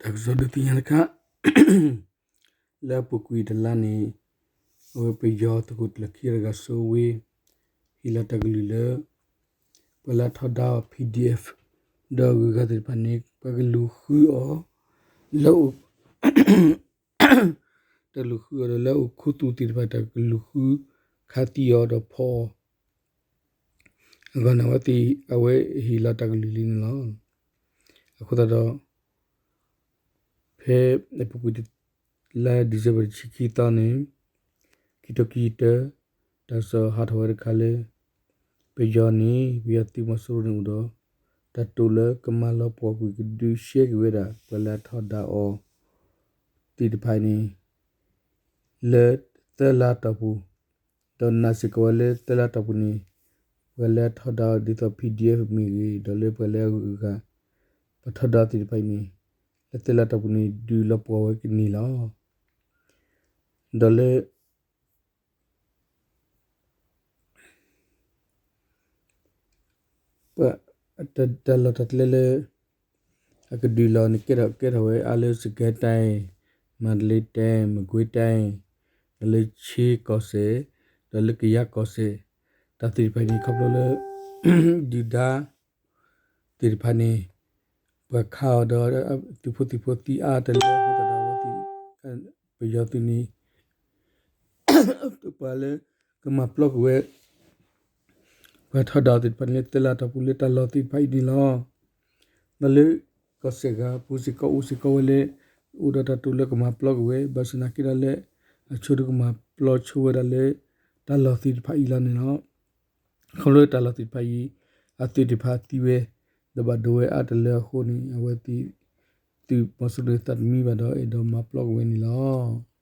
တၢ်ကစီၣ်ဒုးသ့ၣ်ညါတခါ လၢအပူၤကွံာ်တလါန့ၣ် အဝဲပယီၤသုးခိၣ်ကျၢၢ်ခံဂၤတဂၤဆိဝ့ ဟ့ၣ်လီၤတၢ်ကလုၢ်လၢ ပှၤလၢအထီဒါအီၤ P D F ဒီးအဂုၤအဂၤသ့ၣ်တဖၣ်န့ၣ် ပှၤကလူၤဃုအီၤ လၢ တၢ်ကလူၤဃုအီၤဒီးလၢအအိၣ်ခူသူၣ်သ့ၣ်တဖၣ် တၢ်ကလူၤဃုခးသံအီၤဒီးဖီၣ်အီၤ အဂီၢ်န့ၣ် အဝဲသ့ၣ် အဝဲဟ့ၣ်လီၤတၢ်ကလုၢ်လံန့ၣ်လီၤ. အဃိသတးဒီး ဖဲအပူၤကွံာ်လါ December တဆံခံသီန့ၣ် ခံထိခံဆံတၢ တၢ်ကစီၣ်ဟးထီၣ်ဝဲတခါလၢ ပယီၤန့ၣ် ပယီၤသုးမီၤစိရိၤန့ၣ်အိၣ်ဒီး တၢ်တိာ်လၢကမၤလီၤပှီၢ်ကွံာ်ကဒုးရှဲက့ၤဝဲဒၣ် ပှၤလၢအထီဒါအီၤသ့ၣ်တဖၣ်န့ၣ် လၢသၢလါတီၢ်ပူၤ, ဒီးနာ်စ့ၢ်ကီးဝဲလၢသၢလါတီၢ်ပူၤန့ၣ် ပှၤလၢအထီဒါအီၤဒ်သိး P D F မ့ၢ်ဂ့ၤ ဒီးလၢပှၤလၢအဂုၤအဂၤ ပှၤထီဒါအီၤသ့ၣ်တဖၣ်အံၤန့ၣ် လၢသၢလါတီၢ်ပူၤန့ၣ် ဒုးလီၤပှီၢ်ဝဲကန့ၢ်လီၤ. ဒီးလၢ ပှၤ တၢ်လီၢ်တၢ်ကျဲလၢ အကဒုးလီၤန့ၣ် ကဲထီၣ်ကဲထီၣ်ဝဲအါလၢ စစ်ကိုင်းတိုင်း, မန္တလေးတိုင်း, မကွေးတိုင်း, ဒီးလၢချင်းကီၢ်စဲၣ်, ဒီးလၢကယားကီၢ်စဲၣ်, တၢ်သ့ၣ်တဖၣ်န့ၣ် ခီဖျိလၢ ဒုၣ်ဒါ သ့ၣ်တဖၣ်န့ၣ် ပှၤခးအီၤဒီး သုးဖိသံၣ်ဖိသံအါတလၢအဃိသတးဒီး အဝဲသ့ၣ် ပယီၤသုးန့ၣ် ပှၤလၢကမၤပျီကွံာ်ဝဲ ပှၤထီဒါအီၤသ့ၣ်တဖၣ်န့ၣ် လၢသၢလါတီၢ်ပူၤလၢတၢ်လီၢ်သ့ၣ်တဖၣ်အံၤန့ၣ်လီၤ. ဒီးလၢကီၢ်စဲၣ်ဂၤ ပူၤစ့ၢ်ကီးအိၣ်စ့ၢ်ကီးဝဲလၢ အိၣ်ဒီးတၢ်တိာ်လၢကမၤပျီကွံာ်ဝဲ ဘၣ်ဆၣ်သနာ်က့ဒီးလၢ အဆိကတၢၢ်ကမၤပျီဆိဝဲဒၣ်လၢ တၢ်လီၢ်သ့ၣ်တဖၣ်အံၤလီၤန့ၣ်လီၤ. ခီဖျိလၢတၢ်လီၢ်သ့ၣ်တဖၣ်အံၤ အသုးသ့ၣ်တဖၣ်သံဝဲ ဒီးဘၣ်ဒိဝဲအါတလၢအဃိန့ၣ် အဝဲသ့ၣ် သုးမီၤစိရိၤသးတမံဘၣ်ဒီး အဲၣ်ဒိးမၤပျီကွံာ်ဝဲန့ၣ်လီၤ.